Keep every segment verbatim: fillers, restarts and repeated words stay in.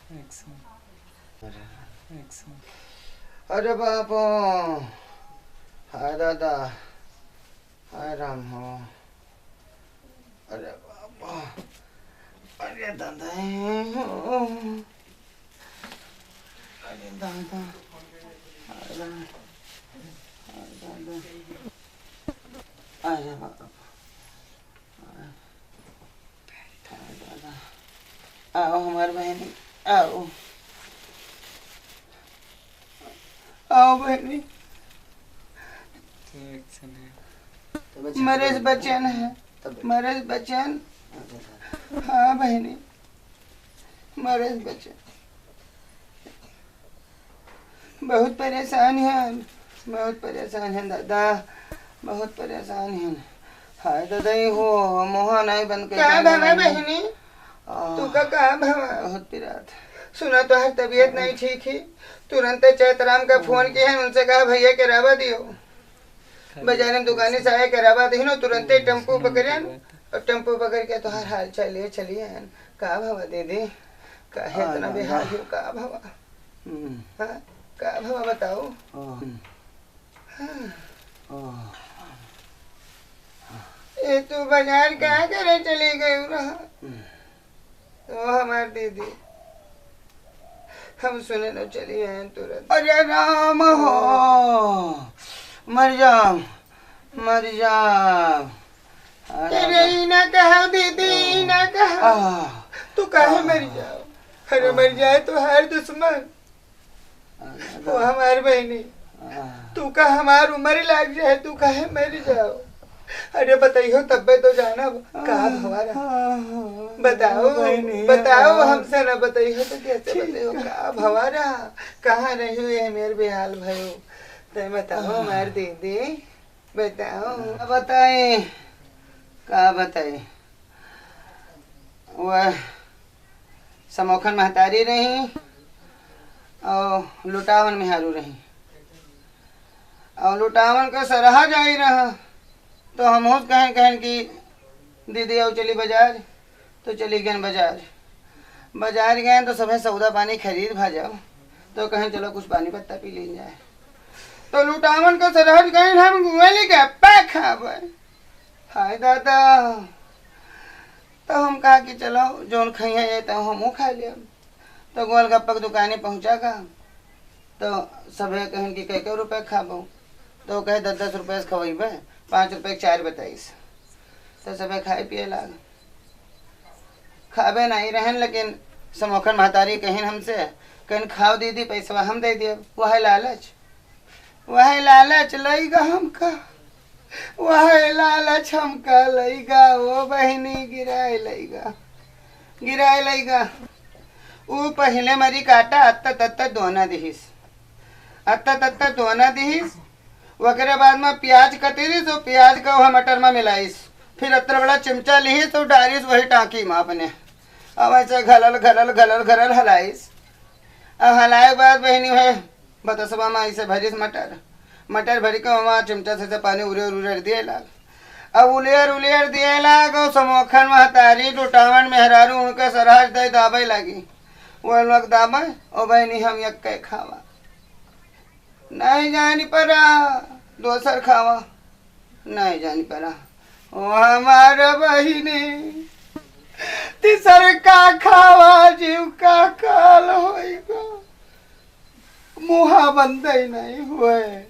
Action. Action. अरे बाप, हाय दादा, हाय राम हो। अरे बाप, अरे दादा, अरे दादा, अरे, अरे दादा, अरे बाप। आओ हमार बहनी, आओ। आओ बहनी। मरेश बचन है, मरेश बचन। हाँ बहनी, मरेश बचन। बहुत परेशान हन, बहुत परेशान हन दादा, बहुत परेशान हन। हाय दादा, ई हो, मुहा नहीं बंद कर का पाना भवा बहनी। बहनी? आह, तू का, का भवा? बहुत पिरात। सुना, तोहर तबीयत नहीं ठीक ही, तुरंत चैतराम का फोन किहन, उनसे कहा भैया के रावा दियो। बाजार में दुकानी से आए के रावा दिहनो, तुरंते टेम्पू पकड़ियन और टेम्पू पकड़ के तोहार हाल चाल लिए चलिए। का भवा दीदी, काहे इतना बेहाल हो, का भवा? हम्म। हाँ, का भवा बताओ? हाँ। हाँ। हाँ। ए, तू बाजार का करे चली गई रहा? हम्म। ओ हमार दीदी, हम सुने न चली आए तुरंत। अरे राम हो, मर जाओ, मर जाओ। अरे, ई ना कहा दीदी, ई ना कहा। आह। तू काहे मर जाओ? अरे मर जाए तो हर दुश्मन। वो हमार बहनी, आह। तू का हमार उम्र लाग जाए, तू काहे मर जाओ? अरे बताइयो तब्बे तो जानब का भवा रहा। बताओ, बहनी, बताओ, हमसे ना बताइयो तो कैसे बताइयो का भवा रहा? कहाँ रही हुई है मेरे बेहाल भयो? ते बताओ हमार दीदी। बताओ। का बताई, का बताई? वह समोखन महतारी रही और लुटावन मेहरू रही। और लुटावन का सरहा जाई रहा, तो हम कहें, कहें कि दीदी आओ चली बाजार, तो चली गए बाजार। बाजार गए तो सभे सौदा पानी खरीद भा जाओ, तो कहें चलो कुछ पानी पत्ता पी लीन जाए। तो लुटावन के सरहज गए हम गुएली के पे खाबे। हाय दादा, तो हम कहा कि चलो जौन खइहे ये तो हमहू खा लेब। तो गोलगप्पा के दुकाने पहुँचा का, तो सभे कहन कि कै कै रुपये खाबो, तो कहे दस दस रुपये से खवैबे, पाँच रुपये के चार बताइस। तो सभे खाए पिए लाग। खाबे नहीं रहन, लेकिन समोखन महतारी कहिन हमसे, कहिन, "खाओ दीदी, पैसवा हम दे देब।" वह लालच, वह लालच लइगा हमका, वह लालच हमका लइगा, ओ बहिनी, गिराए लइगा, गिराए लइगा। ऊ पहिले मरी काटा, अत्ता तत्ता दोना दिहिस, अत्ता तत्ता दोना दिहिस। ओकरे बाद में प्याज कतरिस, तो प्याज का वह मटर में मिलाइस। फिर अतरा बड़ा चिमचा लिहिस, तो डारिस वही टाँकी में अपने। अब ऐसे घलल, घलल, घलल, घलल हलाइस। अब हलाए के बाद बहिनी है, बतसवा में ऐसे भरिस मटर। मटर भरि के वहाँ चिमचा से, से पानी उरेर, उरेर दिए लाग। अब उलेर, उलेर दिए लाग, और समोखन महतारी, लुटावन मेहरारू, उनके सरहज दे दाबे लागी। वो लोग दाबे, "ओ बहिनी, हम यक्के खावा।" नहीं जानी परा, दोसर खावा। नहीं जानी परा। ओ हमार बहिनी, तीसर का खावा, जीव का काल होइगा। मुहा बंदे नहीं हुए।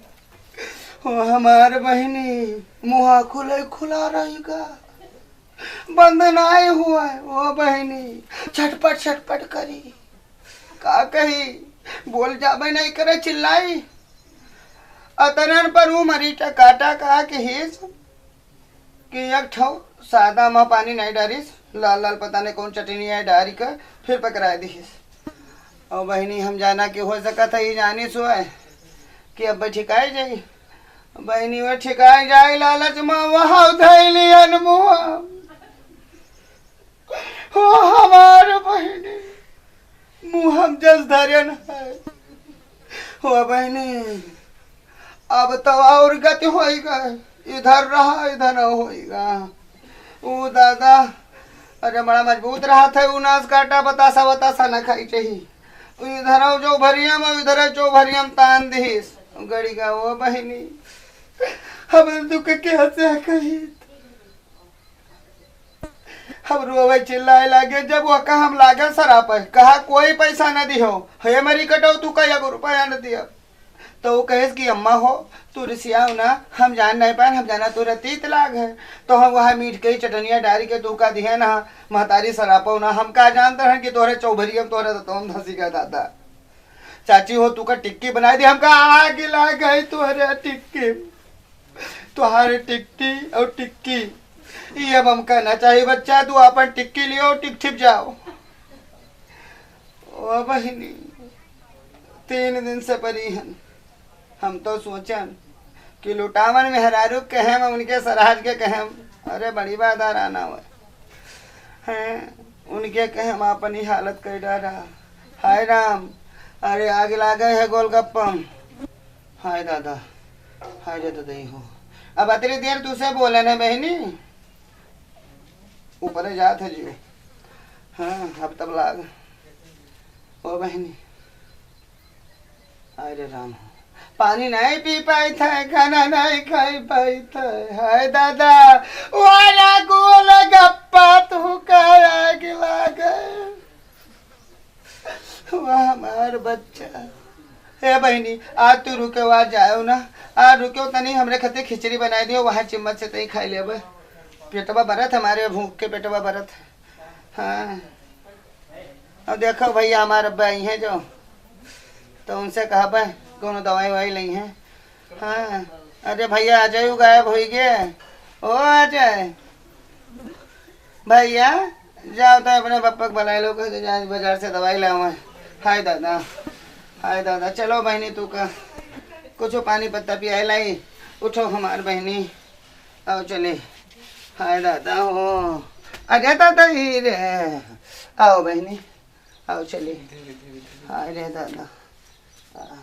ओ हमार बहिनी, मुहा खुले खुला रहेगा। बंद नाय हुए, ओ बहिनी, छटपट छटपट करी। का कही, बोल जाबे नहीं करे, चिल्लाई। अतनन पर ऊ मरी टकाटा का कहिस कि एक ठो सादा मा पानी नहीं डारिस, लाल लाल पता नहीं कौन चटनी है डारी का, फिर पकड़ाए दिहिस। और बहिनी, हम जाना कि हो सकत है, ये जानी सोए कि अब ठिकाए जाई। बहिनी, वो ठिकाए जाई, लालच मा वहाँ धैली अनमुआ। हो हमार बहिनी, मुँह हम जस धरन है। हो बहिनी, अब तो और गति होइगा, इधर रहा, इधर न होइगा। ओ दादा, अरे बड़ा मजबूत रहत है, उ नास काटा बतासा बतासा न खाई चाही। उ इधर चौभरियम, उ इधर चौभरियम तान दिहिस। गड़ी का वो बहिनी, हम दुख के हंसे कही। हम रोवे चिल्लाए लागे, जब वो कहा हम लागे सरापे, कहा कोई पैसा न दिहो, हे मरी कटो तू का एगो रुपया न दिया। तो वो कहेस कि अम्मा हो, तू रिसियाओ ना, हम जान नहीं पाए, हम जाना तोरा तीत लाग है। तो हम वहाँ मीठ के ही चटनिया डाल के तू का दिया ना, महतारी सरापो ना, हम का जानत रहन कि तोहरे चौभरियम तोहरे तो तुम धसी का दादा। चाची हो, तू का टिक्की बनाई दी, हमका आग लाग गई तोहरे टिक्की। तोहार टिक्की और टिक्की, ये अब हमका ना चाहिए बच्चा, तू अपन टिक्की लियो, टिक ठिप जाओ। ओ बहिनी, तीन दिन से परी हन। हम तो सोचन कि लुटावन मेहरारू कहेम, उनके सराज के कहेम। अरे बड़ी बात आ रहा ना हुआ हैं, उनके कहेम अपनी हालत कर डारा। हाय राम, अरे आग लागे है गोलगप्पम। हाय दादा, हाय रे ददई हो। अब अतरी देर तुसे बोले ने बहिनी, ऊपरे जात है जियो। हाँ, अब तब लाग। ओ बहिनी, हाय रे राम हो, पानी नहीं पी पाई थे, खाना नहीं खाई पाई थे। हाय दादा, वाला गोलगप्पा तू का आग लागे। वाह हमार बच्चा। हे बहिनी, आज तू रुके, आज जाओ ना। आज रुको तनी, हमरे खातिर खिचड़ी बनाई दियो, वहाँ चिम्मच से तई खाई लेबे। पेटवा बरत हमारे, भूख के पेटवा बरत है। हाँ। अब देखो भैया, हमार अब्बा आई हैं जो, तो उनसे कहबे कोनो दवाई ववाई लई हैं। हाँ। अरे भैया, अजय गायब होई गे। ओ अजय, भैया, जाओ तो अपने पप्पा के बुलाए लो, कह दे, जाए बाजार से दवाई लावे। हाय दादा, हाय दादा, चलो बहिनी, तू का कुछ पानी पत्ता पियाए लाई, उठो हमार बहिनी, आओ चले। हाय दादा हो, अरे दादा ही रे, आओ बहिनी, आओ चले। हाय रे दादा, आहा।